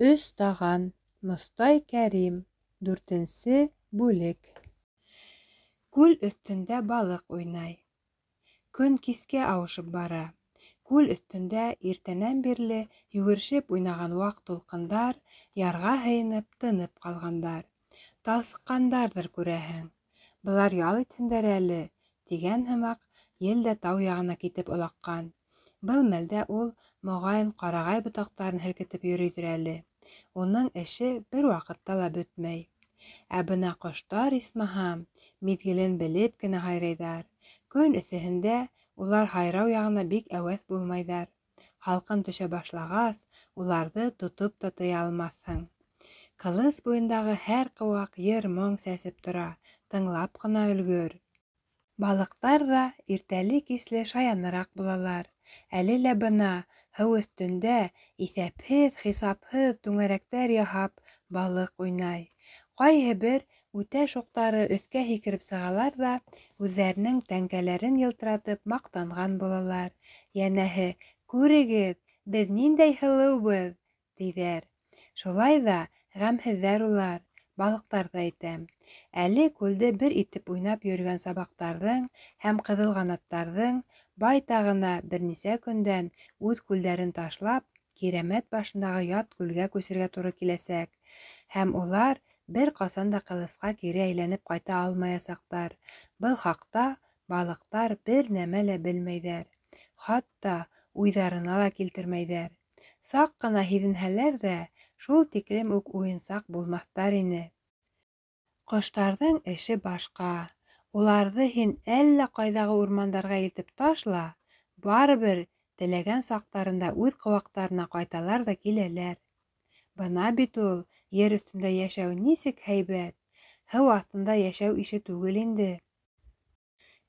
Өс таған. Мостай Кәрим. Дүртенсе бүлек. Күл өҫтөндә балыҡ уйнай. Көн кискә ауышып бара. Күл өҫтөндә иртәнән бирле йүгерешеп уйнаған ваҡ тулҡындар ярға һыйынып тынып ҡалғандар. Талсыҡҡандарҙыр, күрәһең. Былар ял итһендәр әле, тигән һымаҡ, ел дә тау яғына китеп олаҡҡан. Был мәлдә ул, моғайын, ҡарағай ботаҡтарын һелкетеп йөрөйҙөр әле. Уның эше бер ваҡытта ла бөтмәй. Ә бына ҡоштар, исмаһам, миҙгелен белеп кенә һайрайҙар. Көн эҫеһендә улар һайрау яғына бик әүәҫ булмайҙар. Һалҡын төшә башлағас, уларҙы тотоп та тыя алмаҫһың. Ҡылыс буйындағы һәр ҡыуаҡ йыр-моң сәсеп тора, тыңлап ҡына өлгөр. Балыҡтар ҙа иртәле-кисле шаяныраҡ булалар. Әле лә бына һыу өҫтөндә иҫәпһеҙ-хисапһыҙ түңәрәктәр яһап, балыҡ уйнай. Ҡайһы бер үтә шуҡтары өҫкә һикереп сығалар ҙа үҙҙәренең тәңкәләрен йылтыратып маҡтанған булалар. Йәнәһе, күрегеҙ, беҙ ниндәй һылыубыҙ, тиҙәр. Шулай ҙа ғәмһеҙҙәр улар, балыҡтарҙы әйтәм. Әле күлде бер итеп уйнап йөрөгән сабаҡтарҙың һәм ҡыҙылғанаттарҙың байтағына бер нисә көндән үҙ күлдәрен ташлап, Кирәмәт башындағы ят күлгә күсергә тура киләсәк. Һәм улар бер ҡасан да Ҡылысҡа кире әйләнеп ҡайта алмаясаҡтар. Был хаҡта балыҡтар бер нәмә лә белмәйҙәр. Хатта уйҙарына ла килтермәйҙәр. Саҡ ҡына һиҙенһәләр ҙә, шул тиклем үк уйынсаҡ булмаҫтар ине. Ҡоштарҙың эше башҡа. Уларҙы һин әллә ҡайҙағы урмандарға илтеп ташла, барыбер теләгән саҡтарында үҙ ҡыуаҡтарына ҡайталар ҙа киләләр. Бына бит ул ер өҫтөндә йәшәү нисек һәйбәт! Һыу аҫтында йәшәү ише түгел инде.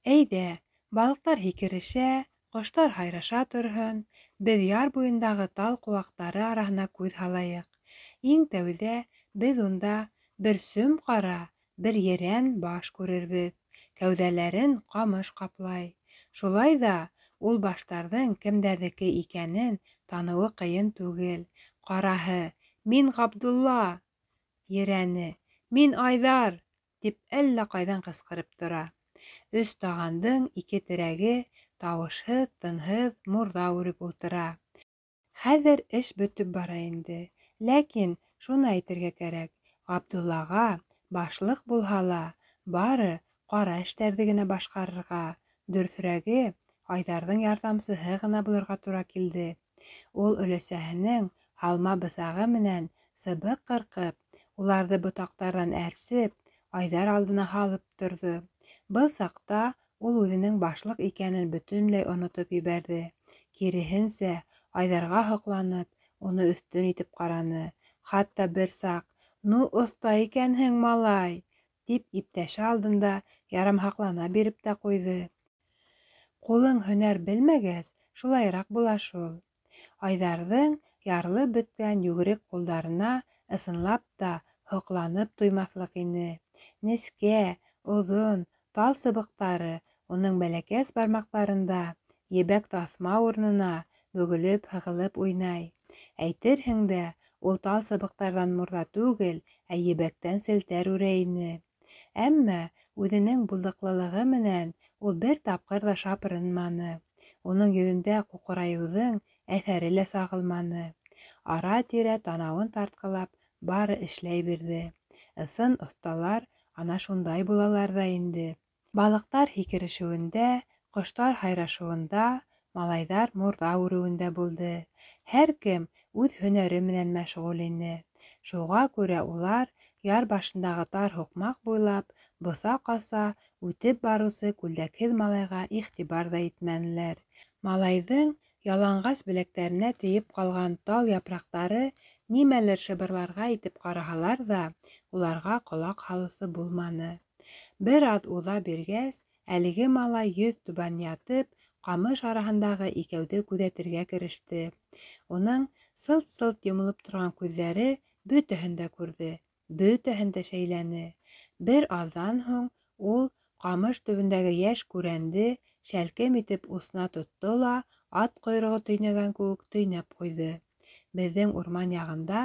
Әйҙә, балыҡтар һикерешә, ҡоштар һайраша торһон, беҙ яр буйындағы тал ҡыуаҡтары араһына күҙ һалайыҡ. Иң тәүҙә беҙ унда бер сөм ҡара, бер ерән баш күрербеҙ. Кәүҙәләрен ҡамыш ҡаплай. Шулай ҙа ул баштарҙың кемдәрҙеке икәнен таныуы ҡыйын түгел. Ҡараһы: «Мин Ғабдулла!» Ерәне: «Мин Айҙар!» тип әллә ҡайҙан ҡысҡырып тора. Өс тағандың ике терәге тауышһыҙ-тынһыҙ мурҙа үреп ултыра. Хәҙер эш бөтөп бара инде. Ләкин шуны әйтергә кәрәк, Ғабдуллаға, башлыҡ булһа ла, бары ҡара эштәрҙе генә башҡарырға, дөрөҫөрәге, Айҙарҙың ярҙамсыһы ғына булырға тура килде. Ул өләсәһенең һалма бысағы менән сыбыҡ ҡырҡып, уларҙы ботаҡтарҙан әрсеп, Айҙар алдына һалып торҙо. Был саҡта ул үҙенең башлыҡ икәнен бөтөнләй онотоп ебәрҙе. Киреһенсә, Айҙарға һоҡланып, уны өҫтөн итеп ҡараны. Хатта бер саҡ: «Ну, оҫта икәнһең, малай!» тип иптәше алдында ярамһаҡлана биреп тә ҡуйҙы. Ҡулың һөнәр белмәгәс, шулайыраҡ була шул. Айҙарҙың ярылып бөткән йүгерек ҡулдарына ысынлап та һоҡланып туймаҫлыҡ ине. Нескә, оҙон тал сыбыҡтары уның бәләкәс бармаҡтарында ебәк таҫма урынына бөгөлөп-һығылып уйнай. Әйтерһең дә, ул тал сыбыҡтарҙан мурҙа түгел, ә ебәктән селтәр үрә ине. Әммә үҙенең булдыҡлылығы менән ул бер тапҡыр ҙа шапырынманы. Уның йөҙөндә ҡуҡырайыуҙың әҫәре лә сағылманы. Ара-тирә танауын тартҡылап, бары эшләй бирҙе. Ысын оҫталар ана шундай булалар ҙа инде. Балыҡтар һикерешеүендә, ҡоштар һайрашыуында, малайҙар мурҙа үреүендә булды. Һәр кем үҙ һөнәре менән мәшғүл ине. Шуға күрә улар яр башындағы тар һуҡмаҡ буйлап боҫа-ҡаса үтеп барыусы күлдәкһеҙ малайға иғтибар ҙа итмәнеләр. Малайҙың яланғас беләктәренә тейеп ҡалған тал япраҡтары нимәлер шыбырларға итеп ҡараһалар ҙа, уларға ҡолаҡ һалыусы булманы. Бер аҙ уҙа биргәс, әлеге малай йөҙ түбән ятып, ҡамыш араһындағы икәүҙе күҙәтергә кереште. Уның сылт-сылт йомолоп торған күҙҙәре бөтәһен дә күрҙе, бөтәһен дә шәйләне. Бер аҙҙан һуң ул ҡамыш төбөндәге йәш күрәнде шәлкем итеп усына тотто ла ат ҡойроғо төйнәгән кеүек төйнәп ҡуйҙы. Беҙҙең урман яғында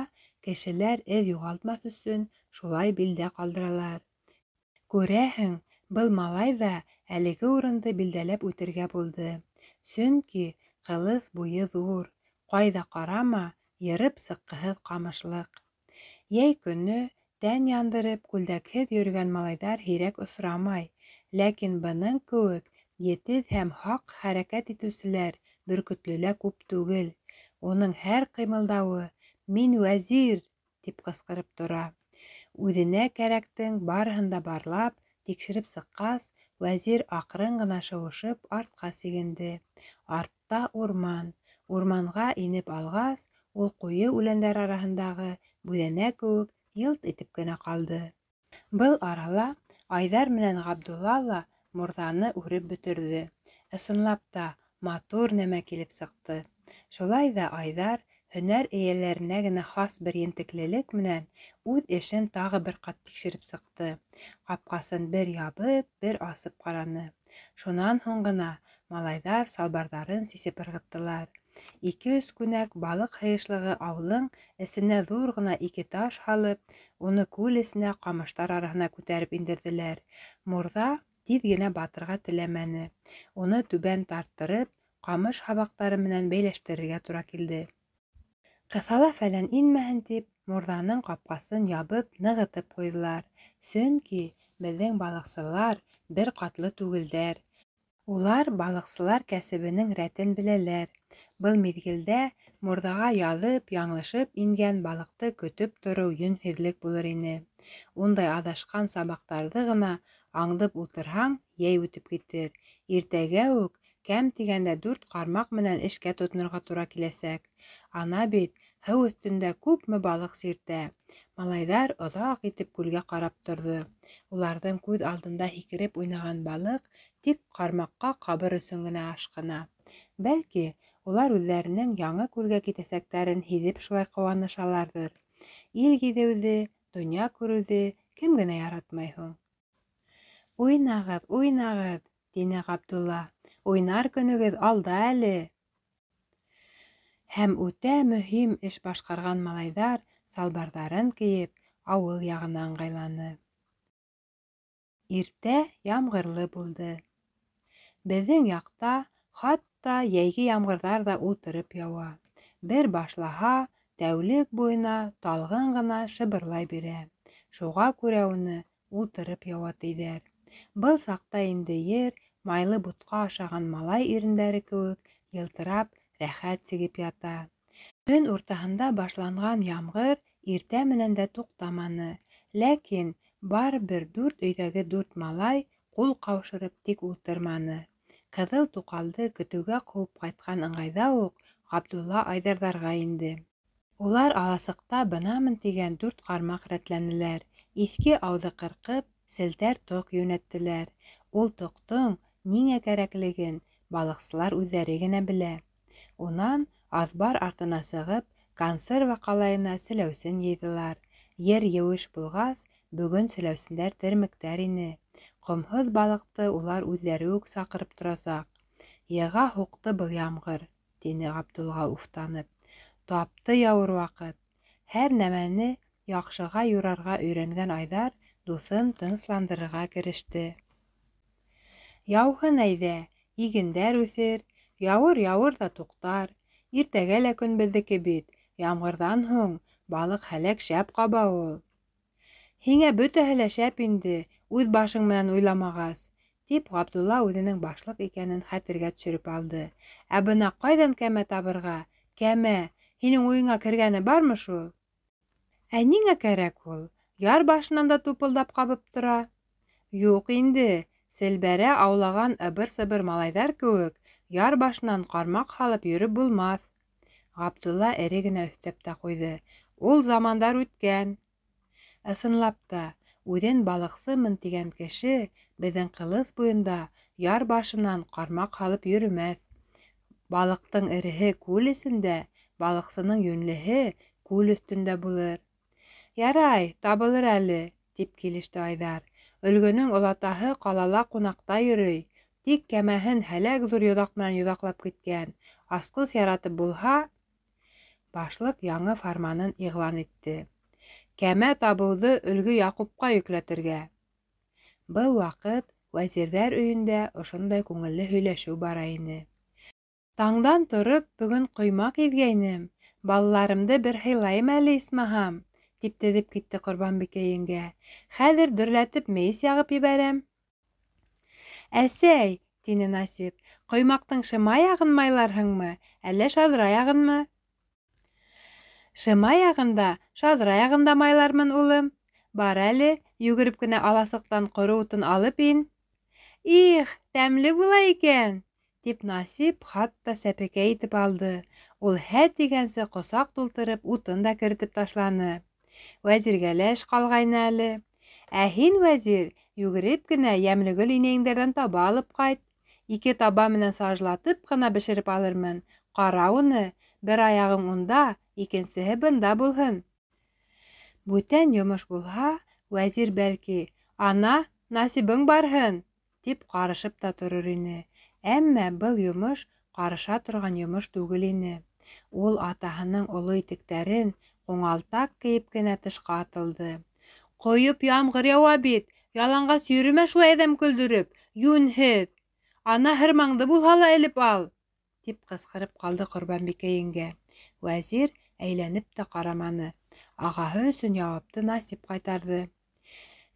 Кешеләр эҙ юғалтмаҫ өсөн шулай билдә ҡалдыралар. Күрәһең, был малай ҙа әлеге урынды билдәләп үтергә булды. Сөнки Ҡылыс буйы ҙур, ҡайҙа ҡарама, йырып сыҡҡыһыҙ ҡамышлыҡ. Йәй көнө тән яндырып күлдәкһеҙ йөрөгән малайҙар һирәк осрамай, ләкин бының кеүек етеҙ һәм һаҡ хәрәкәт итеүселәр Бөркөтлөлә күп түгел. Уның һәр ҡыймылдауы «Мин вәзир!» тип ҡысҡырып тора. Үҙенә кәрәктең барыһын да барлап, тикшереп сыҡҡас, вәзир аҡрын ғына шыуышып артҡа сигенде. Артта урман. Урманға инеп алғас, ул ҡуйы үләндәр араһындағы бүҙәнә кеүек йылт итеп кенә ҡалды. Был арала Айҙар менән Ғабдулла ла мурҙаны үреп бөтөрҙө. Ысынлап та, матур нәмә килеп сыҡты. Шулай ҙа Айҙар һөнәр эйәләренә генә хас бер ентеклелек менән үҙ эшен тағы бер ҡат тикшереп сыҡты. Ҡапҡасын бер ябып, бер асып ҡараны. Шунан һуң ғына малайҙар салбарҙарын сисеп ырғыттылар. Ике-өс күнәк балыҡ һыйышлығы аулың эсенә ҙур ғына ике таш һалып, уны күл эсенә ҡамыштар араһына күтәреп индерҙеләр. Мурҙа тиҙ генә батырға теләмәне. Уны түбән тарттырып, ҡамыш һабаҡтары менән бәйләштерергә тура килде. Ҡыҫала-фәлән инмәһен тип, мурҙаның ҡапҡасын ябып, нығытып ҡуйҙылар. Сөнки беҙҙең балыҡсылар бер ҡатлы түгелдәр. Улар балыҡсылар кәсебенең рәтен беләләр. Был миҙгелдә мурҙаға яҙып, яңылышып ингән балыҡты көтөп тороу йүнһеҙлек булыр ине. Ундай аҙашҡан сабаҡтарҙы ғына аңдып ултырһаң, йәй үтеп китер. Иртәгә үк кәм тигәндә дүрт ҡармаҡ менән эшкә тотонорға тура киләсәк. Ана бит һыу өҫтөндә күпме балыҡ сиртә. Малайҙар оҙаҡ итеп күлгә ҡарап торҙо. Уларҙың күҙ алдында һикереп уйнаған балыҡ тик ҡармаҡҡа ҡабыр өсөн генә ашҡына. Бәлки, улар үҙҙәренең яңы күлгә китәсәктәрен һиҙеп шулай ҡыуанышаларҙыр. Ил гиҙеүҙе, донъя күреүҙе кем генә яратмай һуң? Уйнағыҙ, уйнағыҙ, тине Ғабдулла. Уйнар көнөгөҙ алда әле. Һәм үтә мөһим эш башҡарған малайҙар салбарҙарын кейеп, ауыл яғына ыңғайланы. Иртә ямғырлы булды. Беҙҙең яҡта хатта йәйге ямғырҙар ҙа ултырып яуа. Бер башлаһа, тәүлек буйына талғын ғына шыбырлай бирә. Шуға күрә уны ултырып яуа тиҙәр. Был саҡта инде ер майлы бутҡа ашаған малай ирендәре кеүек йылтырап, рәхәт сигеп ята. Төн уртаһында башланған ямғыр иртә менән дә туҡтаманы. Ләкин барыбер дүрт өйҙәге дүрт малай ҡул ҡаушырып тик ултырманы. Ҡыҙыл туҡалды көтөүгә ҡыуып ҡайтҡан ыңғайҙа уҡ Ғабдулла Айҙарҙарға инде. Улар аласыҡта бынамын тигән дүрт ҡармаҡ рәтләнеләр. Иҫке ауҙы ҡырҡып, селтәр тоҡ йүнәттеләр. Ул тоҡтоң ниңә кәрәклеген балыҡсылар үҙҙәре генә белә. Унан аҙбар артына сығып, консерва ҡалайына селәүсен йыйҙылар. Ер еүеш булғас, бөгөн селәүсендәр термектәр ине. Ҡомһоҙ балыҡты улар үҙҙәре үк саҡырып торасаҡ. Йыға һуҡты был ямғыр, тине Ғабдулла уфтанып. Тапты яуыр ваҡыт. Һәр нәмәне яҡшыға юрарға өйрәнгән Айҙар дуҫын тынысландырырға кереште. Яуһын әйҙә, игендәр үҫер, яуыр-яуыр ҙа туҡтар. Иртәгә лә көн беҙҙеке бит, ямғырҙан һуң балыҡ һәләк шәп ҡаба ул. Һиңә бөтәһе лә шәп инде, үҙ башың менән уйламағас, тип Ғабдулла үҙенең башлыҡ икәнен хәтергә төшөрөп алды. Ә бына ҡайҙан кәмә табырға? Кәмә, һинең уйыңа кергәне бармы шул? Ә ниңә кәрәк ул? Яр башынан да тупылдап ҡабып тора. Юҡ инде, селбәрә аулаған ыбыр-сыбыр малайҙар кеүек яр башынан ҡармаҡ һалып йөрөп булмаҫ. Ғабдулла эре генә өҫтәп тә ҡуйҙы. Ул замандар үткән. Ысынлап та, үҙен балыҡсымын тигән кеше беҙҙең Ҡылыс буйында яр башынан ҡармаҡ һалып йөрөмәҫ. Балыҡтың эреһе күл эсендә, балыҡсының йүнлеһе күл өҫтөндә булыр. Ярай, табылыр әле, тип килеште Айҙар. Өлгөнөң олатаһы ҡалала ҡунаҡта йөрөй. Тик кәмәһен һәләк ҙур йоҙаҡ менән йоҙаҡлап киткән. Асҡыс яратып булһа... Башлыҡ яңы фарманын иғлан итте. Кәмә табыуҙы Өлгө Яҡупҡа йөкләтергә. Был ваҡыт вәзирҙәр өйөндә ошондай күңелле һөйләшеү бара ине. Таңдан тороп, бөгөн ҡоймаҡ иҙгәйнем, балаларымды бер һыйлайым әле, исмаһам, тип теҙеп китте Ҡорбанбикә еңгә. Хәҙер дөрләтеп мейес яғып ебәрәм. Әсәй, тине Насип, ҡоймаҡтың шыма яғын майларһыңмы, әллә шаҙра яғынмы? Шыма яғын да, шаҙра яғын да майлармын, улым. Бар әле, йүгереп кенә аласыҡтан ҡоро утын алып ин. Их, тәмле була икән, тип Насип хатта сәпәкәй итеп алды. Ул һә тигәнсе ҡосаҡ тултырып утын да керетеп ташланы. Вәзиргә лә эш ҡалғайны әле. Ә һин, вәзир, йүгереп кенә Йәмлегөл инәйеңдәрҙән таба алып ҡайт. Ике таба менән сажлатып ҡына бешереп алырмын. Ҡара уны, бер аяғың унда, икенсеһе бында булһын. Бүтән йомош булһа, вәзир бәлки, ана, насибың барһын, тип ҡарышып та торор ине. Әммә был йомош ҡарыша торған йомош түгел ине. Ул атаһының оло итектәрен ҡуңалтаҡ кейеп кенә тышҡа атылды. Ҡойоп ямғыр яуа бит, яланғас йөрөмә шулай әҙәм көлдөрөп, йүнһеҙ. Ана һырмаңды булһа ла элеп ал, тип ҡысҡырып ҡалды Ҡорбанбикә еңгә. Вәзир әйләнеп тә ҡараманы. Ағаһы өсөн яуапты Насип ҡайтарҙы.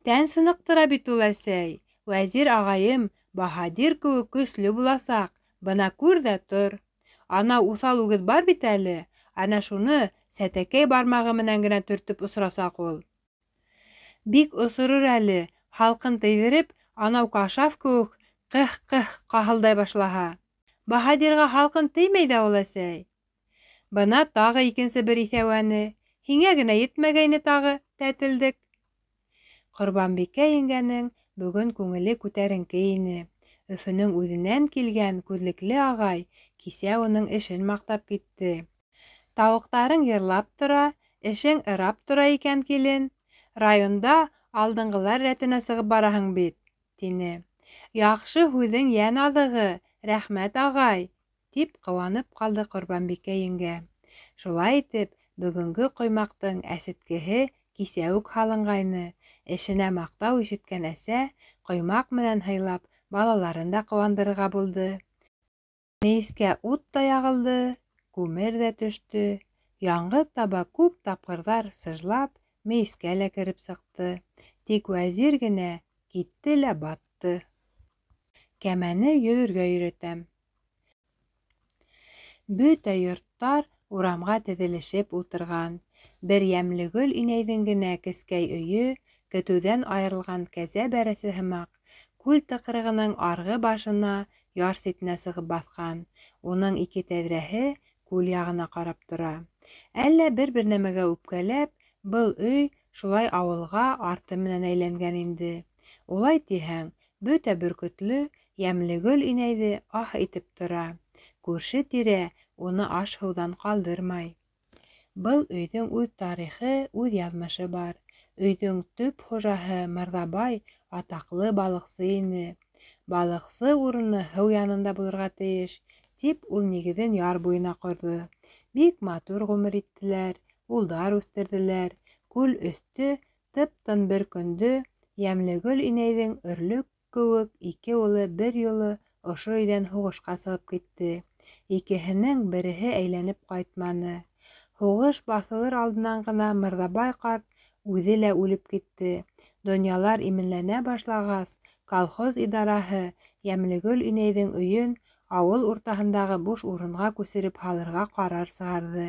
Тән сыныҡтыра бит ул, әсәй. Вәзир ағайым баһадир кеүек көслө буласаҡ. Бына күр ҙә тор. Ана уҫал үгеҙ бар бит әле. Ана шуны сәтәкәй бармағы менән генә төртөп осорасаҡ ул. Бик осорор әле, һалҡын тейҙереп, анау кашаф кеүек ҡых-ҡых ҡаһылдай башлаһа. Баһадирға һалҡын теймәй ҙә ул, әсәй. Бына тағы икенсе бер иҫәүәне. Һиңә генә етмәгәйне тағы, тәтелдек. Ҡорбанбикә еңгәнең бөгөн күңеле күтәренке ине. Өфөнөң үҙенән килгән күҙлекле ағай кисә уның эшен маҡтап китте. Тауыҡтарың йырлап тора, эшең ырап тора икән, килен. Районда алдынғылар рәтенә сығып бараһың бит, тине. Яҡшы һүҙең йән аҙығы, рәхмәт, ағай, тип ҡыуанып ҡалды Ҡорбанбикә еңгә. Шулай итеп, бөгөнгө ҡоймаҡтың әсеткеһе кисә үк һалынғайны. Эшенә маҡтау ишеткән әсә ҡоймаҡ менән һыйлап, балаларын да ҡыуандырырға булды. Мейескә ут та яғылды, күмер ҙә төштө. Яңғыҙ таба күп тапҡырҙар сыжлап, мейескә лә кереп сыҡты. Тик вәзир генә китте лә батты. Кәмәне йөҙөргә өйрәтәм. Бөтә йорттар урамға теҙелешеп ултырған. Бер Йәмлегөл инәйҙең генә кескәй өйө, көтөүҙән айырылған кәзә бәрәсе һымаҡ, күл тыҡрығының арғы башына яр ситенә сығып баҫҡан. Уның ике тәҙрәһе күл яғына ҡарап тора. Әллә бер-бер нәмәгә үпкәләп, был өй шулай ауылға арты менән әйләнгән инде. Улай тиһәң, бөтә бөркөтлө Йәмлегөл инәйҙе аһ итеп тора. Күрше-тирә уны аш-һыуҙан ҡалдырмай. Был өйҙөң үҙ тарихы, үҙ яҙмышы бар. Өйҙөң төп хужаһы Мырҙабай атаҡлы балыҡсы ине. Балыҡсы урыны һыу янында булырға тейеш, тип ул нигеҙен яр буйына ҡорҙо. Бик матур ғүмер иттеләр, улдар үҫтерҙеләр. Күл өҫтө тып-тын бер көндө Йәмлегөл инәйҙең өрлөк кеүек ике улы бер юлы ошо өйҙән һуғышҡа сығып китте. Икеһенең береһе әйләнеп ҡайтманы. Һуғыш баҫылыр алдынан ғына Мырҙабай ҡарт үҙе лә үлеп китте. Донъялар именләнә башлағас, колхоз идараһы Йәмлегөл инәйҙең өйөн ауыл уртаһындағы буш урынға күсереп һалырға ҡарар сығарҙы.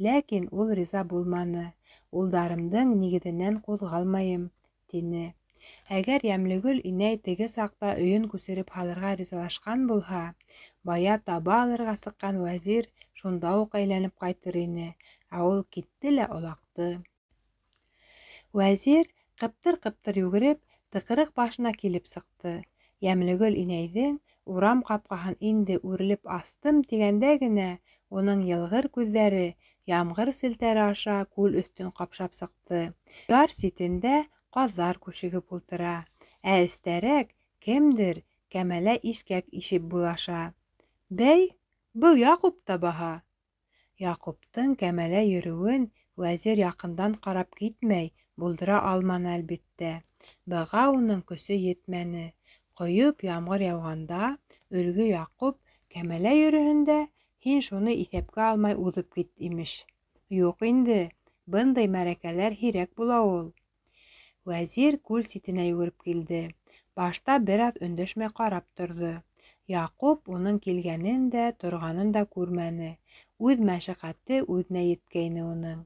Ләкин ул риза булманы. Улдарымдың нигеҙенән ҡуҙғалмайым, тине. Әгәр Йәмлегөл инәй теге саҡта өйөн күсереп һалырға ризалашҡан булһа, бая таба алырға сыҡҡан вәзир шунда уҡ әйләнеп ҡайтыр ине, ә ул китте лә олаҡты. Вәзир ҡыптыр-ҡыптыр йүгереп, тыҡрыҡ башына килеп сыҡты. Йәмлегөл инәйҙең урам ҡапҡаһын инде үрелеп астым тигәндә генә уның йылғыр күҙҙәре ямғыр селтәре аша күл өҫтөн ҡапшап сыҡты. Яр ситендә ҡаҙҙар күшегеп ултыра, ә эстәрәк кемдер кәмәлә ишкәк ишеп булаша. Бәй, был Яҡуп та баһа. Яҡуптың кәмәлә йөрөүен вәзир яҡындан ҡарап китмәй булдыра алманы, әлбиттә. Быға уның көсө етмәне. Ҡойоп ямғыр яуғанда Өлгө Яҡуп кәмәлә йөрөһөн дә, һин шуны иҫәпкә алмай уҙып кит, имеш. Юҡ инде, бындай мәрәкәләр һирәк була ул. Вәзир күл ситенә йүгереп килде. Башта бер аҙ өндәшмәй ҡарап торҙо. Яҡуп уның килгәнен дә, торғанын да күрмәне. Үҙ мәшәҡәте үҙенә еткәйне уның.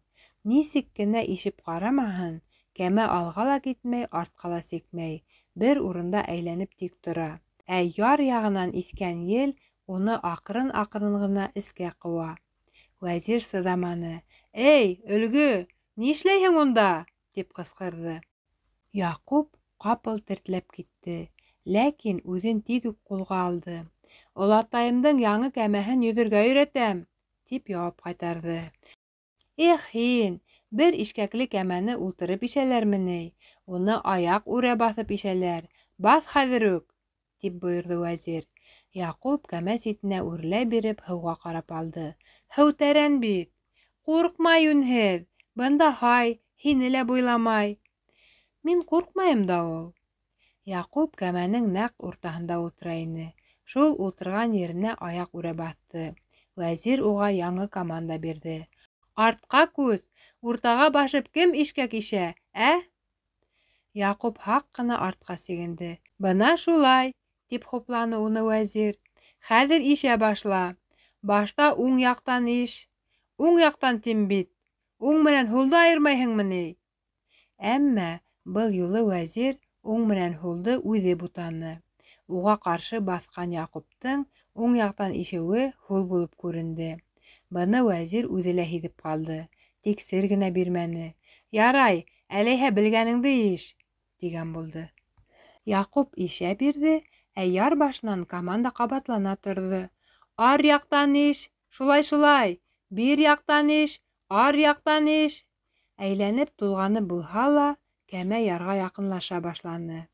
Нисек кенә ишеп ҡарамаһын, кәмә алға ла китмәй, артҡа ла сикмәй, бер урында әйләнеп тик тора. Ә яр яғынан иҫкән ел уны аҡрын-аҡрын ғына эскә ҡыуа. Вәзир сыҙаманы. «Эй, Өлгө, ни эшләйһең унда?» – тип ҡысҡырҙы. Яҡуп ҡапыл тертләп китте, ләкин үҙен тиҙ үк ҡулға алды. «Олатайымдың яңы кәмәһен йөҙөргә өйрәтәм», – тип яуап ҡайтарҙы. «Эх һин, бер ишкәкле кәмәне ултырып ишәләрме ни? Уны аяҡ үрә баҫып ишәләр. Баҫ хәҙер үк!» – тип бойорҙо вәзир. Яҡуп кәмә ситенә үрелә биреп һыуға ҡарап алды. «Һыу тәрән бит!» «Ҡурҡма, йүнһеҙ, бында һай, һине лә буйламай». «Мин ҡурҡмайым да ул». Яҡуп кәмәнең нәҡ уртаһында ултыра ине. Шул ултырған еренә аяҡ үрә баҫты. Вәзир уға яңы команда бирҙе. «Артҡа күс, уртаға башып кем ишкәк ишә, ә?» Яҡуп һаҡ ҡына артҡа сигенде. «Бына шулай», – тип хупланы уны вәзир. «Хәҙер ишә башла. Башта уң яҡтан иш. Уң яҡтан тим бит. Уң менән һулды айырмайһыңмы ни?» Әммә был юлы вәзир уң менән һулды үҙе бутаны. Уға ҡаршы баҫҡан Яҡуптың уң яҡтан ишеүе һул булып күренде. Быны вәзир үҙе лә һиҙеп ҡалды, тик сер генә бирмәне. «Ярай, әләйһә белгәнеңде иш», – тигән булды. Яҡуп ишә бирҙе, ә яр башынан команда ҡабатлана торҙо. «Ар яҡтан иш, шулай-шулай, бир яҡтан иш, ар яҡтан иш». Әйләнеп тулғаны булһа ла, кәмә ярға яҡынлаша башланы.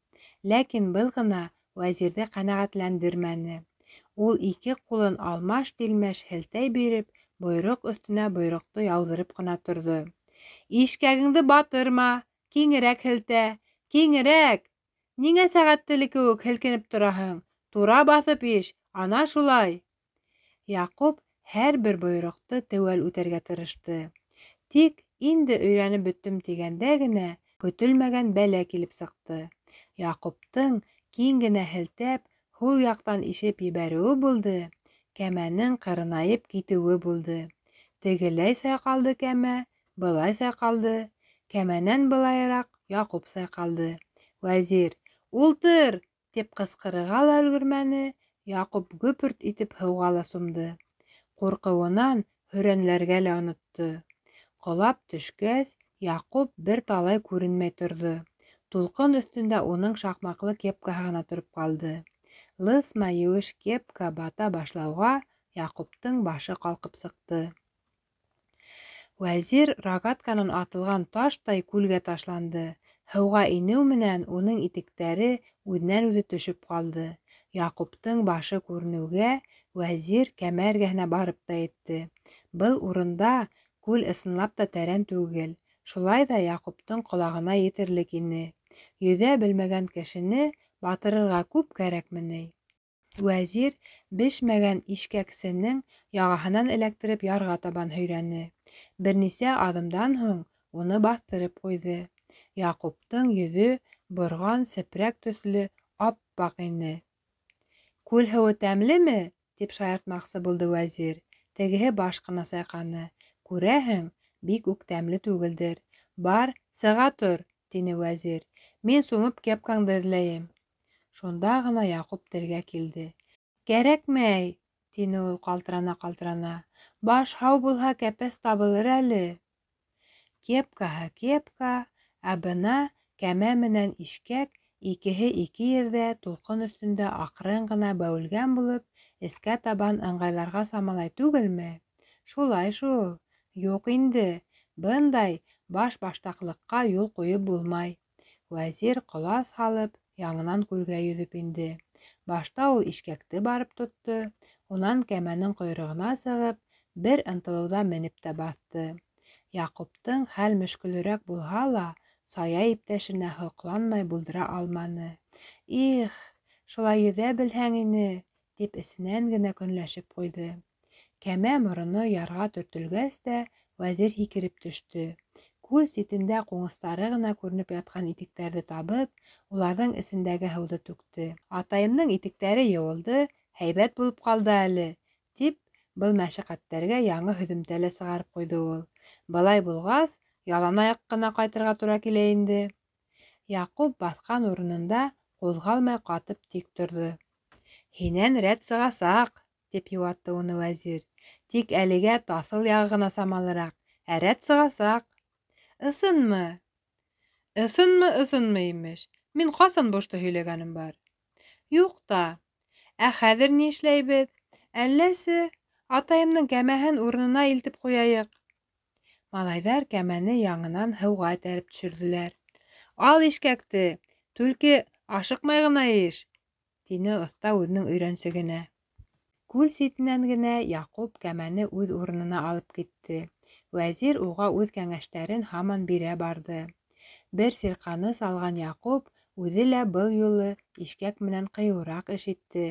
Ләкин был ғына вәзирҙе ҡәнәғәтләндермәне. Ул ике ҡулын алмаш-тилмәш һелтәй биреп, бойороҡ өҫтөнә бойороҡто яуҙырып ҡына торҙо. «Ишкәгеңде батырма, киңерәк һелтә, киңерәк! Ниңә сәғәт теле кеүек һелкенеп тораһың? Тура баҫып иш, ана шулай!» Яҡуп һәр бер бойороҡто теүәл үтәргә тырышты. Тик инде өйрәнеп бөттөм тигәндә генә көтөлмәгән бәлә килеп сыҡты. Яҡуптың киң генә һелтәп, һул яҡтан ишеп ебәреүе булды, кәмәнең ҡырынайып китеүе булды. Тегеләй сайҡалды кәмә, былай сайҡалды, кәмәнән былайыраҡ Яҡуп сайҡалды. Вәзир «Ултыр!» тип ҡысҡырырға ла өлгөрмәне, Яҡуп гөпөрт итеп һыуға ла сумды. Ҡурҡыуынан һөрәнләргә лә онотто. Ҡолап төшкәс, Яҡуп бер талай күренмәй торҙо. Тулҡын өҫтөндә уның шаҡмаҡлы кепкаһы ғына тороп ҡалды. Лысма еүеш кепка бата башлауға Яҡуптың башы ҡалҡып сыҡты. Вәзир рогатканан атылған таштай күлгә ташланды. Һыуға инеү менән уның итектәре үҙенән-үҙе төшөп ҡалды. Яҡуптың башы күренеүгә вәзир кәмә эргәһенә барып та етте. Был урында күл ысынлап та тәрән түгел. Шулай ҙа Яҡуптың ҡолағына етерлек ине. Йөҙә белмәгән кешене батырырға күп кәрәкме ни? Вәзир бешмәгән ишкәксенең яғаһынан эләктереп ярға табан һөйрәне. Бер нисә аҙымдан һуң уны баҫтырып ҡуйҙы. Яҡуптың йөҙө борған сепрәк төҫлө ап-аҡ ине. «Күл һыуы тәмлеме?» – тип шаяртмаҡсы булды вәзир. Тегеһе баш ҡына сайҡаны. «Күрәһең, бик үк тәмле түгелдер. Бар, сыға тор», – тине вәзир. «Мин сумып кепкаңды эҙләйем». Шунда ғына Яҡуп телгә килде. «Кәрәкмәй», – тине ул ҡалтырана-ҡалтырана. «Баш һау булһа, кәпәс табылыр әле». Кепкаһы кепка, ә бына кәмә менән ишкәк икеһе ике ерҙә тулҡын өҫтөндә аҡрын ғына бәүелгән булып, эскә табан ыңғайларға самалай түгелме? Шулай шул. Юҡ инде, бындай баш-баштаҡлыҡҡа юл ҡуйып булмай. Вәзир ҡолас һалып, яңынан күлгә йөҙөп инде. Башта ул ишкәкте барып тотто, унан кәмәнең ҡойроғона сығып, бер ынтылыуҙа менеп тә баҫты. Яҡуптың хәл мөшкөлөрәк булһа ла, сая иптәшенә һоҡланмай булдыра алманы. Их, шулай йөҙә белһәң ине, тип эсенән генә көнләшеп ҡуйҙы. Кәмә мороно ярға төртөлгәс тә, Вәзир һикереп төштө. Күл ситендә ҡуңыстары ғына күренеп ятҡан итектәрҙе табып, уларҙың эсендәге һыуҙы түкте. Атайымдың итектәре йыуылды, һәйбәт булып ҡалды әле, тип был мәшәҡәттәргә яңы һөҙөмтә лә сығарып ҡуйҙы ул. Былай булғас, ялан аяҡ ҡына ҡайтырға тура килә инде. Яҡуп баҫҡан урынында ҡуҙғалмай ҡатып тик торҙо. Һинән рәт сығасаҡ, тип йыуатты уны Вәзир. Тик әлегә таҫыл яғы ғына самалыраҡ, ә рәт сығасаҡ. Ысынмы? Ысынмы, ысынмы, имеш. Мин ҡасан бошто һөйләгәнем бар? Юҡ та. Ә хәҙер ни эшләйбеҙ? Әлләсе, атайымдың кәмәһен урынына илтеп ҡуяйыҡ. Малайҙар кәмәне яңынан һыуға этәреп төшөрҙөләр. Ал ишкәкте, түлке ашыҡмай ғына иш, тине оҫта үҙенең өйрәнсегенә. Күл ситенән генә Яҡуп кәмәне үҙ урынына алып китте. Вәзир уға үҙ кәңәштәрен һаман бирә барҙы. Бер сирҡаныс алған Яҡуп үҙе лә был юлы ишкәк менән ҡыйыуыраҡ эш итте.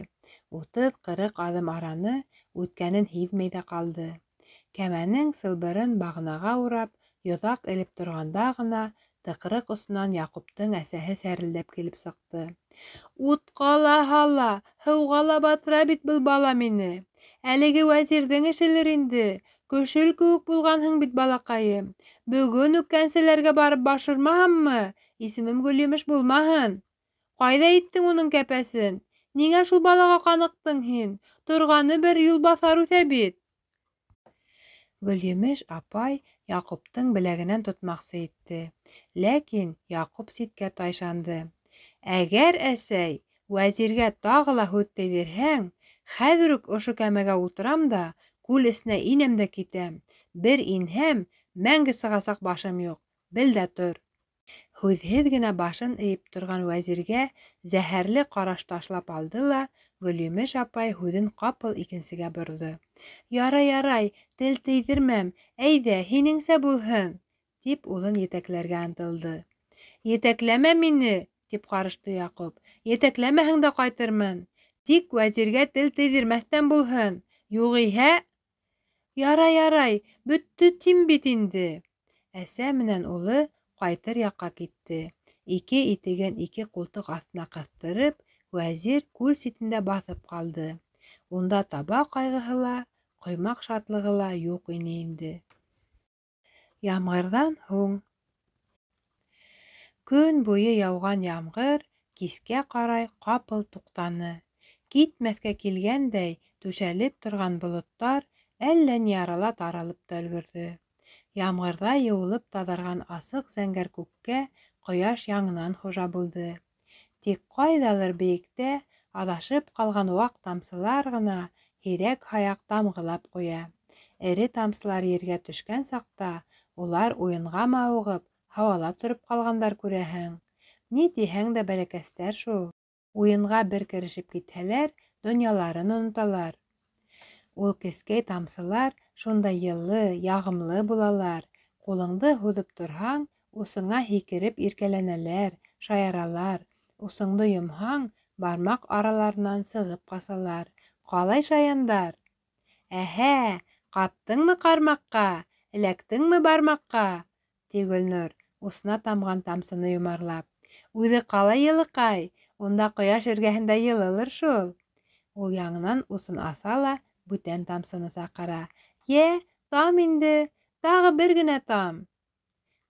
30-40 аҙым араны үткәнен һиҙмәй ҙә ҡалды. Кәмәнең сылбырын бағанаға урап, йоҙаҡ элеп торғанда ғына тыҡрыҡ осонан Яҡуптың әсәһе сәрелдәп килеп сыҡты. Утҡа ла һала, һыуға ла батыра бит был бала мине. Әлеге вәзирҙең эшелер инде. Көшөл кеүек булғанһың бит, балаҡайым. Бөгөн үк кәнсәләргә барып башырмаһаммы, исемем Гөлйемеш булмаһын. Ҡайҙа иттең уның кәпәсен? Ниңә шул балаға ҡаныҡтың һин? Торғаны бер юлбаҫар үҫә бит. Гөлйемеш апай Яҡуптың беләгенән тотмаҡсы итте. Ләкин Яҡуп ситкә тайшанды. Әгәр, әсәй, вәзиргә тағы ла һүҙ тейҙерһәң, хәҙер үк ошо кәмәгә ултырам да, күл эсенә инәм дә китәм. Бер инһәм, мәңге сығасаҡ башым юҡ, бел дә тор. Һүҙһеҙ генә башын эйеп торған вәзиргә зәһәрле ҡараш ташлап алды ла, Гөлйемеш апай һүҙен ҡапыл икенсегә борҙо. Ярай, ярай, тел тейҙермәм, әйҙә, һинеңсә булһын, тип улын етәкләргә ынтылды. Етәкләмә мине, тип ҡарышты Яҡуп. Етәкләмәһең дә ҡайтырмын. Тик вәзиргә тел тейҙермәҫтән булһын. Юғиһә... Ярай, ярай, бөттө тим бит инде. Әсә менән улы ҡайтыр яҡҡа китте. Ике итеген ике ҡултыҡ аҫтына ҡыҫтырып, вәзир күл ситендә баҫып ҡалды. Унда таба ҡайғыһы ла, ҡоймаҡ шатлығы ла юҡ ине инде. Ямғырҙан һуң. Көн буйы яуған ямғыр кискә ҡарай ҡапыл туҡтаны. Китмәҫкә килгәндәй түшәлеп торған болоттар әллә ни арала таралып та өлгөрҙө. Ямғырҙа йыуылып таҙарған асыҡ зәңгәр күккә ҡояш яңынан хужа булды. Тик ҡайҙалыр бейектә аҙашып ҡалған ваҡ тамсылар ғына һирәк-һаяҡ тамғылап ҡуя. Эре тамсылар ергә төшкән саҡта улар уйынға мауығып, һауала тороп ҡалғандар күрәһең. Ни тиһәң дә бәләкәстәр шул. Уйынға бер керешеп китһәләр, донъяларын оноталар. Ул кескәй тамсылар шундай йылы, яғымлы булалар. Ҡулыңды һуҙып торһаң, усыңа һикереп иркәләнәләр, шаяралар. Усыңды йомһаң, бармаҡ араларынан сығып ҡасалар. Ҡалай шаяндар! Әһә, ҡаптыңмы ҡармаҡҡа, эләктеңме бармаҡҡа? Ти Гөлнур, усына тамған тамсыны йомарлап. Үҙе ҡалай йылыҡай, унда ҡояш эргәһендә йылылыр шул. Ул яңынан усын аса ла бүтән тамсыны саҡыра. Йә, там инде, тағы бер генә там.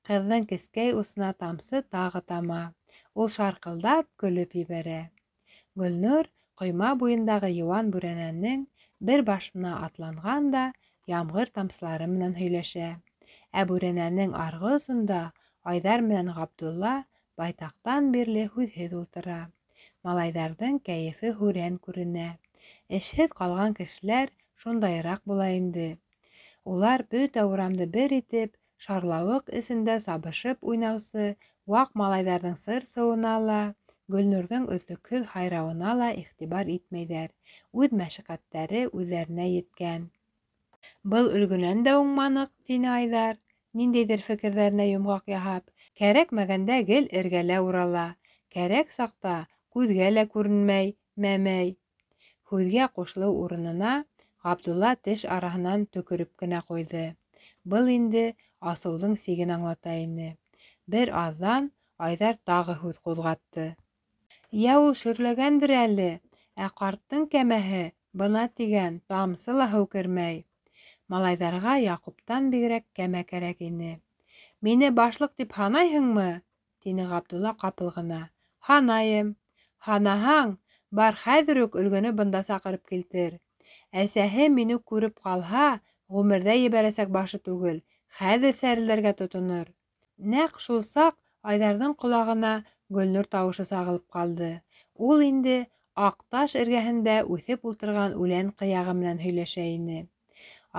Ҡыҙҙың кескәй усына тамсы тағы тама. Ул шарҡылдап көлөп ебәрә. Гөлнур ҡойма буйындағы йыуан бүрәнәнең бер башына атланған да ямғыр тамсылары менән һөйләшә. Ә бүрәнәнең арғы осонда Айҙар менән Ғабдулла байтаҡтан бирле һүҙһеҙ ултыра. Малайҙарҙың кәйефе һүрән күренә. Эшһеҙ ҡалған кешеләр шундайыраҡ була инде. Улар бөтә урамды бер итеп, шарлауыҡ эсендә сабышып уйнаусы ваҡ малайҙарҙың сыр-сыуына ла, Гөлнурҙың өҙлөкһөҙ һайрауына ла иғтибар итмәйҙәр. Үҙ мәшәҡәттәре үҙҙәренә еткән. Был өлгөнән дә уңманыҡ, тине Айҙар, ниндәйҙер фекерҙәренә йомғаҡ яһап. Кәрәкмәгәндә гел эргәлә урала, кәрәк саҡта күҙгә лә күренмәй, мәмәй. Һүҙгә ҡушылыу урынына Ғабдулла теш араһынан төкөрөп кенә ҡуйҙы. Был инде асыуҙың сиген аңлата ине. Бер аҙҙан Айҙар тағы һүҙ ҡуҙғатты. Йә ул шөрләгәндер әле, ә ҡарттың кәмәһе бына тигән тамсы ла һыу кермәй. Малайҙарға Яҡуптан бигерәк кәмә кәрәк ине. Мине башлыҡ тип һанайһыңмы? тине Ғабдулла ҡапыл ғына. Һанайым. Һанаһаң, бар хәҙер үк өлгөнө бында саҡырып килтер. Әсәһе мине күреп ҡалһа, ғүмерҙә ебәрәсәк башы түгел, хәҙер сәрелдәргә тотонор. Нәҡ шул саҡ Айҙарҙың ҡолағына Гөлнур тауышы сағылып ҡалды. Ул инде аҡ таш эргәһендә үҫеп ултырған үлән ҡыяғы менән һөйләшә ине.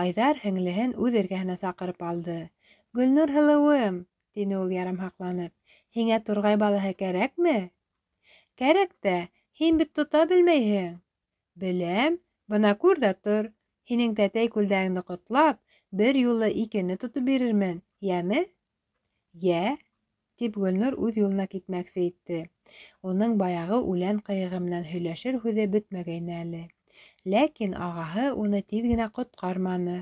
Айҙар һеңлеһен үҙ эргәһенә саҡырып алды. Гөлнур һылыуым, тине ул ярамһаҡланып, һиңә турғай балаһы кәрәкме? Кәрәк тә, һин бит тота белмәйһең. Беләм, бына күр ҙә тор. Һинең тәтәй күлдәгеңде ҡотлап, бер юлы икене тотоп бирермен, йәме? Йә, тип Гөлнур үҙ юлына китмәксе итте. Уның баяғы үлән ҡыйығы менән һөйләшер һүҙе бөтмәгәйне әле. Ләкин ағаһы уны тиҙ генә ҡотҡарманы.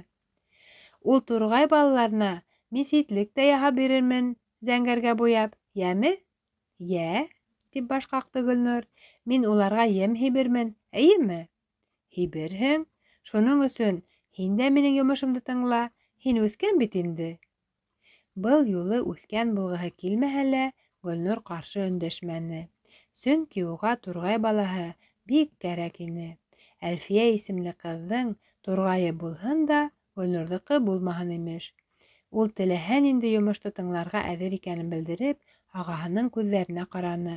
Ул турғай балаларына мин ситлек тә яһап бирермен, зәңгәргә буяп, йәме? Йә, тип баш ҡаҡты Гөлнур. Мин уларға ем һибермен, эйеме? Һиберһең. Шуның өсөн һин дә минең йомошомдо тыңла, һин үҫкән бит инде. Был юлы үҫкән булғыһы килмәһә лә, Гөлнур ҡаршы өндәшмәне. Сөнки уға турғай балаһы бик кәрәк ине. Әлфиә исемле ҡыҙҙың турғайы булһын да, Гөлнурҙыҡы булмаһын имеш. Ул теләһә ниндәй йомошто тыңларға әҙер икәнен белдереп, ағаһының күҙҙәренә ҡараны.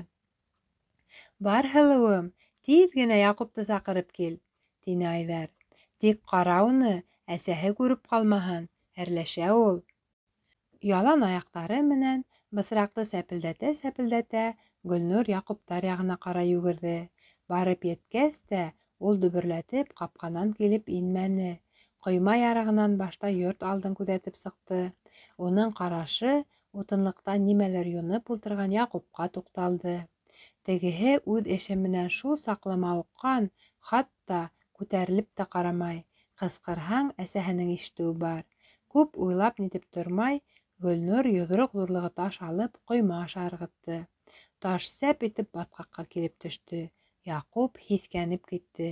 Бар, һылыуым, тиҙ генә Яҡупты саҡырып кил, тине Айҙар. Тик ҡара уны, әсәһе күреп ҡалмаһын, әрләшә ул. Ялан аяҡтары менән бысраҡты сәпелдәтә-сәпелдәтә Гөлнур Яҡуптар яғына ҡарай йүгерҙе. Барып еткәс тә ул дөбөрләтеп ҡапҡанан килеп инмәне. Ҡойма ярығынан башта йорт алдын күҙәтеп сыҡты. Уның ҡарашы утынлыҡта нимәлер юнып ултырған Яҡупҡа туҡталды. Тегеһе үҙ эше менән шул саҡлы мауыҡҡан, хатта күтәрелеп тә ҡарамай. Ҡысҡырһаң, әсәһенең ишетеүе бар. Күп уйлап нитеп тормай, Гөлнур йоҙроҡ ҙурлығы таш алып ҡойма аша ырғытты. Таш сәп итеп батҡаҡҡа килеп төштө. Яҡуп һиҫкәнеп китте.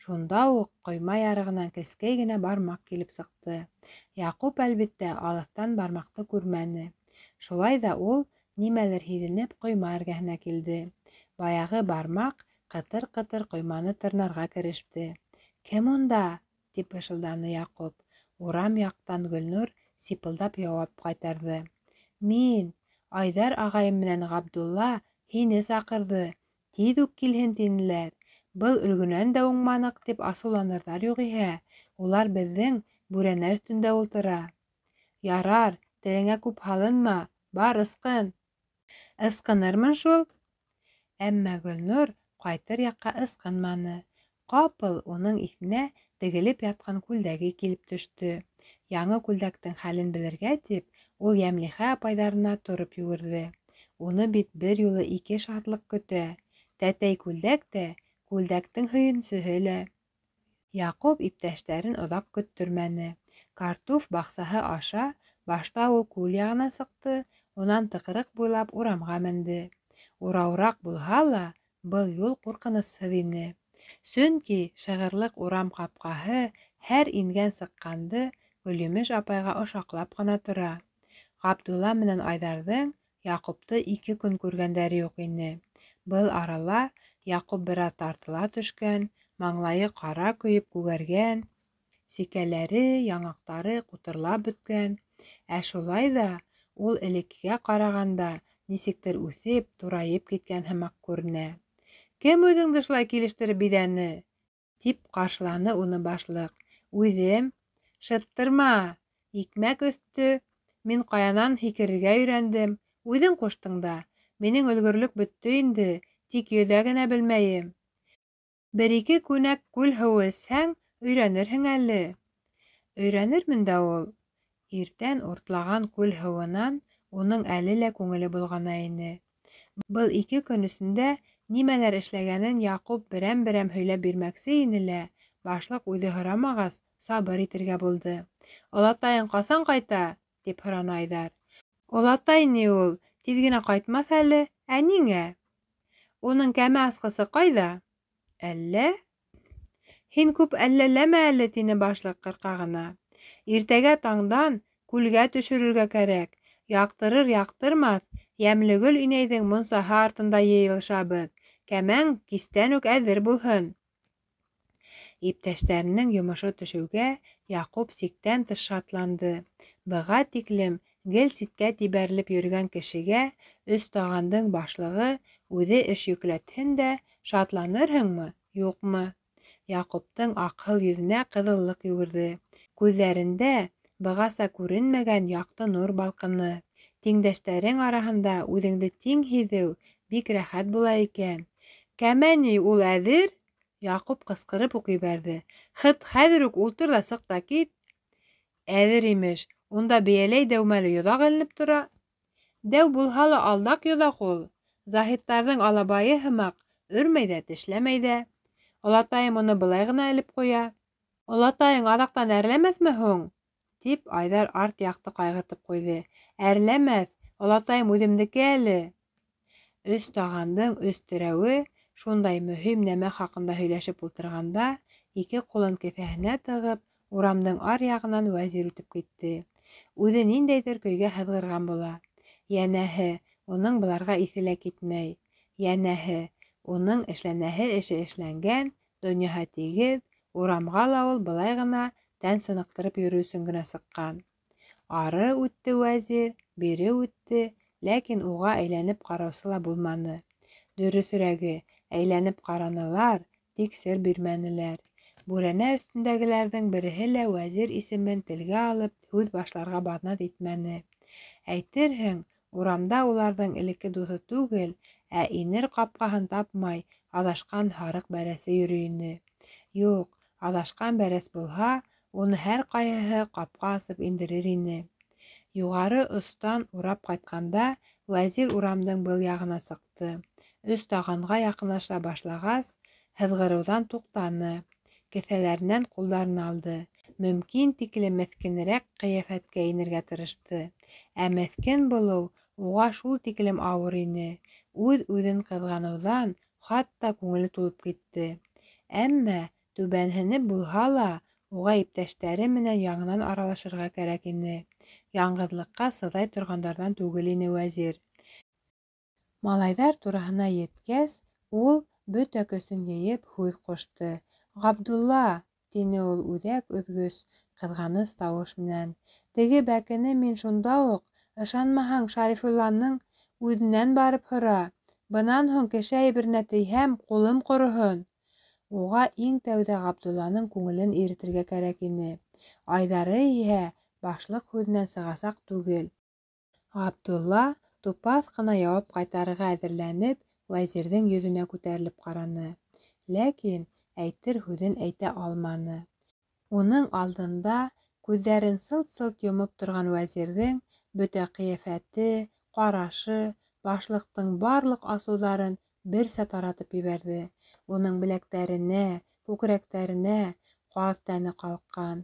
Шунда уҡ ҡойма ярығынан кескәй генә бармаҡ килеп сыҡты. Яҡуп, әлбиттә, алыҫтан бармаҡты күрмәне. Шулай ҙа ул, нимәлер һиҙенеп, ҡойма эргәһенә килде. Баяғы бармаҡ ҡытыр-ҡытыр ҡойманы тырнарға кереште. Кем унда? тип бышылданы Яҡуп. Урам яҡтан Гөлнур сипылдап яуап ҡайтарҙы. Мин, Айҙар ағайым менән Ғабдулла һине саҡырҙы, тиҙ үк килһен тинеләр. Был өлгөнән дә уңманыҡ тип асыуланырҙар юғиһә, улар беҙҙең бүрәнә өҫтөндә ултыра. Ярар, телеңә күп һалынма, бар ысҡын. Ысҡынырмын шул. Әммә Гөлнур ҡайтыр яҡҡа ысҡынманы. Ҡапыл уның иҫенә тегелеп ятҡан күлдәге килеп төштө. Яңы күлдәктең хәлен белергә тип, ул Йәмлихә апайҙарына тороп йүгерҙе. Уны бит бер юлы ике шатлыҡ көтә. Тәтәй күлдәк тә, күлдәктең һөйөнсөһө лә. Яҡуп иптәштәрен оҙаҡ көттөрмәне. Картуф баҡсаһы аша башта ул күл яғына сыҡты, унан тыҡрыҡ буйлап урамға менде. Урауыраҡ булһа ла, был юл ҡурҡынысһыҙ ине. Сөнки шығырлыҡ урам ҡапҡаһы һәр ингән-сыҡҡанды Гөлйемеш апайға ошаҡлап ҡына тора. Ғабдулла менән Айҙарҙың Яҡупты ике көн күргәндәре юҡ ине. Был арала Яҡуп бер аҙ тартыла төшкән, маңлайы ҡара көйөп күгәргән, сикәләре, яңаҡтары ҡутырлап бөткән. Ә шулай ҙа ул элеккегә ҡарағанда нисектер үҫеп, турайып киткән һымаҡ күренә. Кем үҙеңде шулай килештереп биҙәне? Тип ҡаршыланы уны башлыҡ. Үҙем. Шыттырма! Икмәк өҫтө. Мин ҡаянан һикерергә өйрәндем. Үҙең ҡуштың да. Минең өлгөрлөк бөттө инде, тик йөҙә генә белмәйем. Бер-ике күнәк күл һыуы эсһәң, өйрәнерһең әле. Өйрәнермен дә ул. Иртән уртлаған күл һыуынан уның әле лә күңеле болғана ине. Был 2 көн эсендә нимәләр эшләгәнен Яҡуп берәм-берәм һөйләп бирмәксе ине лә, башлыҡ үҙе һорамағас, сабыр итергә булды. Олатайың ҡасан ҡайта? Тип һораны Айҙар. Олатай ни ул, тиҙ генә ҡайтмаҫ әле, ә ниңә? Уның кәмә асҡысы ҡайҙа? Әллә? Һин күп әлләләмә әле, тине башлыҡ ҡырҡа ғына. Иртәгә таңдан күлгә төшөрөргә кәрәк. Яҡтырыр яҡтырмаҫ, Йәмлегөл инәйҙең мунсаһы артында йыйылышабыҙ. Кәмәң кистән үк әҙер булһын. Иптәштәренең йомошо төшөүгә Яҡуп сиктән тыш шатланды. Быға тиклем гел ситкә тибәрелеп йөрөгән кешегә өс тағандың башлығы үҙе эш йөкләтһен дә шатланырһыңмы, юҡмы? Яҡуптың аҡһыл йөҙөнә ҡыҙыллыҡ йүгерҙе. Күҙҙәрендә бығаса күренмәгән яҡты нур балҡыны. Тиңдәштәрең араһында үҙеңде тиң һиҙеү бик рәхәт була икән. Кәмә ни ул әҙер? Яҡуп ҡысҡырып уҡ ебәрҙе. Хыт хәҙер үк ултыр ҙа сыҡ та кит. Әҙер имеш, унда бейәләй дәүмәле йоҙаҡ эленеп тора. Дәү булһа ла алдаҡ йоҙаҡ ул. Заһиттарҙың алабайы һымаҡ, өрмәй ҙә, тешләмәй ҙә. Олатайым уны былай ғына элеп ҡуя. Олатайың аҙаҡтан әрләмәҫме һуң? Тип Айҙар арт яҡты ҡайғыртып ҡуйҙы. Әрләмәҫ, олатайым үҙемдеке әле. Өс тағандың өс терәүе шундай мөһим нәмә хаҡында һөйләшеп ултырғанда, 2 ҡулын кеҫәһенә тығып, урамдың ар яғынан Вәзир үтеп китте. Үҙе ниндәйҙер көйгә һыҙғырған була. Йәнәһе, уның быларға иҫе лә китмәй. Йәнәһе, уның эшләнәһе эше эшләнгән, донъяһы тигеҙ, урамға ла ул былай ғына тән сыныҡтырып йөрөү өсөн генә сыҡҡан. Ары үтте Вәзир, бире үтте, ләкин уға әйләнеп ҡараусы ла булманы. Дөрөҫөрәге, әйләнеп ҡаранылар, тик сер бирмәнеләр. Бүрәнә өҫтөндәгеләрҙең береһе лә Вәзир исемен телгә алып һүҙ башларға баҙнат итмәне. Әйтерһең, урамда уларҙың элекке дуҫы түгел, ә инер ҡапҡаһын тапмай аҙашҡан һарыҡ бәрәсе йөрөй ине. Юҡ, аҙашҡан бәрәс булһа, уны һәр ҡайһыһы ҡапҡа асып индерер ине. Юғары остан урап ҡайтҡанда Вәзир урамдың был яғына сыҡты. Өс тағанға яҡынлаша башлағас, һыҙғырыуҙан туҡтаны. Кеҫәләренән ҡулдарын алды. Мөмкин тиклем меҫкенерәк ҡиәфәткә инергә тырышты. Ә меҫкен булыу уға шул тиклем ауыр ине. Үҙ-үҙен ҡыҙғаныуҙан хатта күңеле тулып китте. Әммә түбәнһенеп булһа ла, уға иптәштәре менән яңынан аралашырға кәрәк ине. Яңғыҙлыҡҡа сыҙай торғандарҙан түгел ине Вәзир. Малайҙар тураһына еткәс, ул бөтә көсөн йыйып һүҙ ҡушты. Ғабдулла, тине ул үҙәк өҙгөс, ҡыҙғаныс тауыш менән. Теге бәкене мин шунда уҡ, ышанмаһаң, Шәрифулланың үҙенән барып һора. Бынан һуң кеше әйберенә тейһәм, ҡулым ҡороһон. Уға иң тәүҙә Ғабдулланың күңелен иретергә кәрәк ине. Айҙары иһә башлыҡ һүҙенән сығасаҡ түгел. Ғабдулла тупаҫ ҡына яуап ҡайтарырға әҙерләнеп, Вәзирҙең йөҙөнә күтәрелеп ҡараны. Ләкин әйтер һүҙен әйтә алманы. Уның алдында күҙҙәрен сылт-сылт йомоп торған Вәзирҙең бөтә ҡиәфәте, ҡарашы, башлыҡтың барлыҡ асыуҙарын берсә таратып ебәрҙе. Уның беләктәренә, күкрәктәренә ҡаҙ тәне ҡалҡҡан,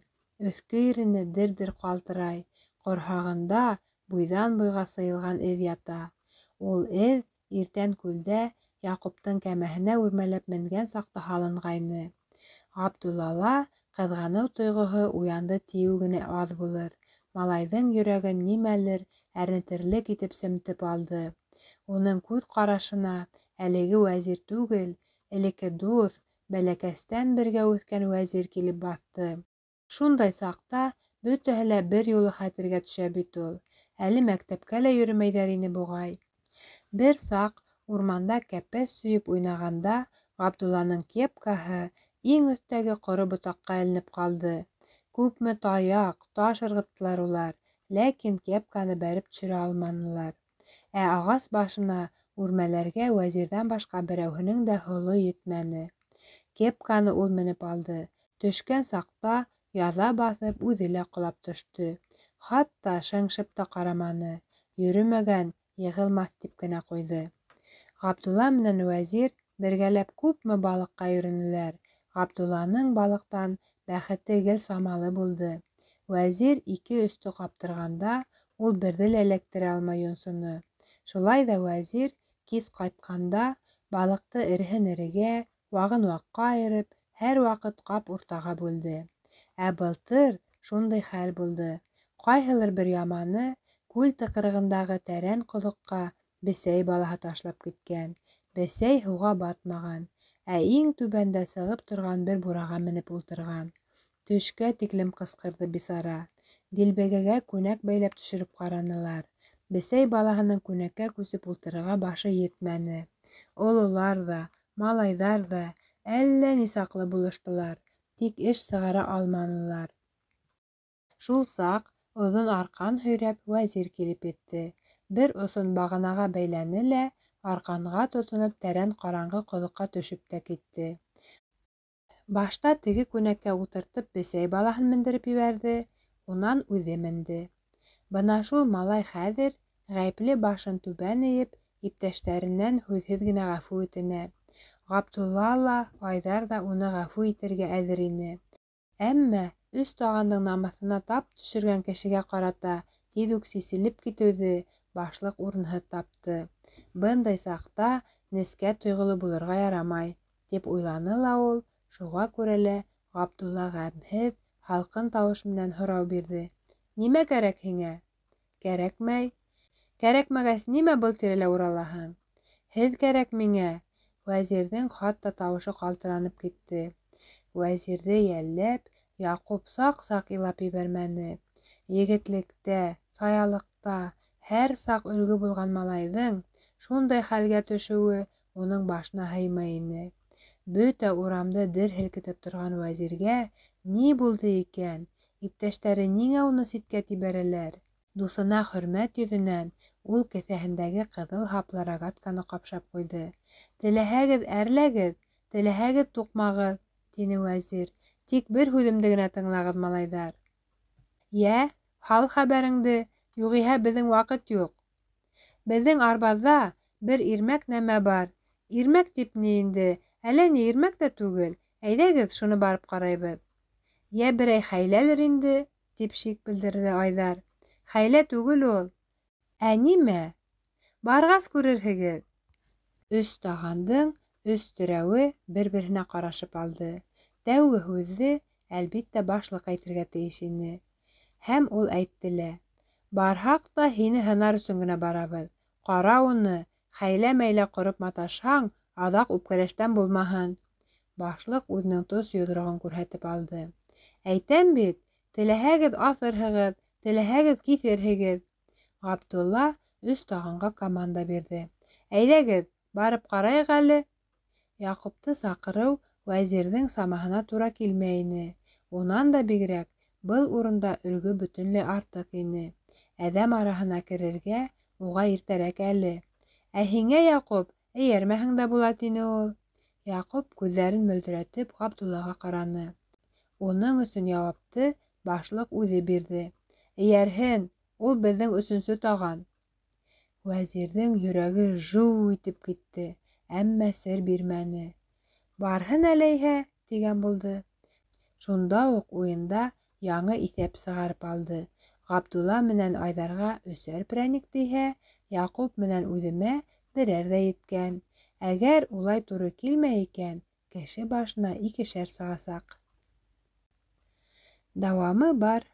өҫкө ирене дер-дер ҡалтырай, ҡорһағында буйҙан буйға сыйылған эҙ ята. Ул эҙ иртән күлдә Яҡуптың кәмәһенә үрмәләп менгән саҡта һалынғайны. Ғабдуллала ҡыҙғаныу тойғоһо уянды тиеү генә аҙ булыр. Малайҙың йөрәген нимәлер әрнетерлек итеп семтеп алды. Уның күҙ ҡарашына әлеге Вәзир түгел, элекке дуҫ, бәләкәстән бергә үҫкән Вәзир килеп баҫты. Шундай саҡта бөтәһе лә бер юлы хәтергә төшә бит ул. Әле мәктәпкә лә йөрөмәйҙәр ине буғай. Бер саҡ урманда кәпәс сөйөп уйнағанда Ғабдулланың кепкаһы иң өҫтәге ҡоро ботаҡҡа эленеп ҡалды. Күпме таяҡ, таш ырғыттылар улар, ләкин кепканы бәреп төшөрә алманылар. Ә ағас башына үрмәләргә Вәзирҙән башҡа берәүһенең дә һоло етмәне. Кепканы ул менеп алды. Төшкән саҡта Яҙа баҫып, үҙе лә ҡолап төштө. Хатта шыңшып та ҡараманы. Йөрөмәгән йығылмаҫ тип кенә ҡуйҙы. Ғабдулла менән Вәзир бергәләп күпме балыҡҡа йөрөнөләр. Ғабдулланың балыҡтан бәхете гел самалы булды. Вәзир ике-өстө ҡаптырғанда, ул берҙе лә эләктерә алмай йонсоно. Шулай ҙа Вәзир кис ҡайтҡанда балыҡты эреһен эрегә, вағын ваҡҡа айырып, һәр ваҡыт ҡап уртаға бүлде. Ә былтыр шундай хәл булды. Ҡайһылыр бер яманы күл тыҡрығындағы тәрән ҡоҙоҡҡа бесәй балаһы ташлап киткән. Бесәй һыуға батмаған, ә иң түбәндә сығып торған бер бураға менеп ултырған. Төшкә тиклем ҡысҡырҙы бисара. Дилбегәгә күнәк бәйләп төшөрөп ҡаранылар. Бесәй балаһының күнәккә күсеп ултырырға башы етмәне. Ололар ҙа, малайҙар ҙа әллә ни саҡлы булыштылар, тик эш сығара алманылар. Шул саҡ оҙон арҡан һөйрәп Вәзир килеп етте. Бер осон бағанаға бәйләне лә, арҡанға тотоноп тәрән ҡараңғы ҡоҙоҡҡа төшөп тә китте. Башта теге күнәккә ултыртып бесәй балаһын мендереп ебәрҙе, унан үҙе менде. Бына шул малай хәҙер, ғәйепле башын түбән эйеп, иптәштәренән һүҙһеҙ генә ғәфү үтенә. Ғабдулла ла, Айҙар ҙа уны ғәфү итергә әҙер ине. Әммә өс тағандың намыҫына тап төшөргән кешегә ҡарата тиҙ үк сиселеп китеүҙе башлыҡ урынһыҙ тапты. Бындай саҡта нескә тойғоло булырға ярамай, тип уйланы ла ул, шуға күрә лә Ғабдулла ғәмһеҙ, һалҡын тауыш менән һорау бирҙе. Нимә кәрәк һиңә? Кәрәкмәй. Кәрәкмәгәс, нимә был тирәлә уралаһың? Һеҙ кәрәк миңә. Вәзирҙең хатта тауышы ҡалтыранып китте. Вәзирҙе йәлләп, Яҡуп саҡ-саҡ илап ебәрмәне. Егетлектә, саялыҡта һәр саҡ өлгө булған малайҙың шундай хәлгә төшөүе уның башына һыймай ине. Бөтә урамды дер һелкетеп торған Вәзиргә ни булды икән? Иптәштәре ниңә уны ситкә тибәрәләр? Дуҫына хөрмәт йөҙөнән ул кеҫәһендәге ҡыҙыл һаплы рогатканы ҡапшап ҡуйҙы. Теләһәгеҙ әрләгеҙ, теләһәгеҙ туҡмағыҙ, тине Вәзир. Тик бер һүҙемде генә тыңлағыҙ, малайҙар. Йә, һал хәбәреңде, юғиһә беҙҙең ваҡыт юҡ. Беҙҙең арбаҙа бер ирмәк нәмә бар. Ирмәк тип ни инде, әллә ни ирмәк тә түгел. Әйҙәгеҙ, шуны барып ҡарайбыҙ. Йә берәй хәйләлер инде, тип шик белдерҙе Айҙар. Хәйлә түгел ул. Ә нимә? Барғас күрерһегеҙ. Өс тағандың өс терәүе бер-береһенә ҡарашып алды. Тәүге һүҙҙе, әлбиттә, башлыҡ әйтергә тейеш ине. Һәм ул әйтте лә. Барһаҡ та һине һынар өсөн генә барабыҙ. Ҡара уны, хәйлә-мәйлә ҡороп маташһаң, аҙаҡ үпкәләштән булмаһын. Башлыҡ үҙенең тос йоҙроғон күрһәтеп алды. Әйтәм бит, теләһәгеҙ аҫырһығыҙ, теләһәгеҙ киҫерһегеҙ. Ғабдулла өс тағанға команда бирҙе. Әйҙәгеҙ, барып ҡарайыҡ әле. Яҡупты саҡырыу Вәзирҙең самаһына тура килмәй ине. Унан да бигерәк, был урында өлгө бөтөнләй артыҡ ине. Әҙәм араһына керергә уға иртәрәк әле. Ә һиңә, Яҡуп, эйәрмәһәң дә була, тине ул. Яҡуп күҙҙәрен мөлдөрәтеп Ғабдуллаға ҡараны. Уның өсөн яуапты башлыҡ үҙе бирҙе. Эйәрһен, ул беҙҙең өсөнсө таған. Вәзирҙең йөрәге жыу итеп китте, әммә сер бирмәне. Барһын әләйһә, тигән булды. Шунда уҡ уйында яңы иҫәп сығарып алды. Ғабдулла менән Айҙарға өсәр прәник тейһә, Яҡуп менән үҙемә берәр ҙә еткән. Әгәр улай тура килмәй икән, кеше башына икешәр сығасаҡ. Дауамы бар.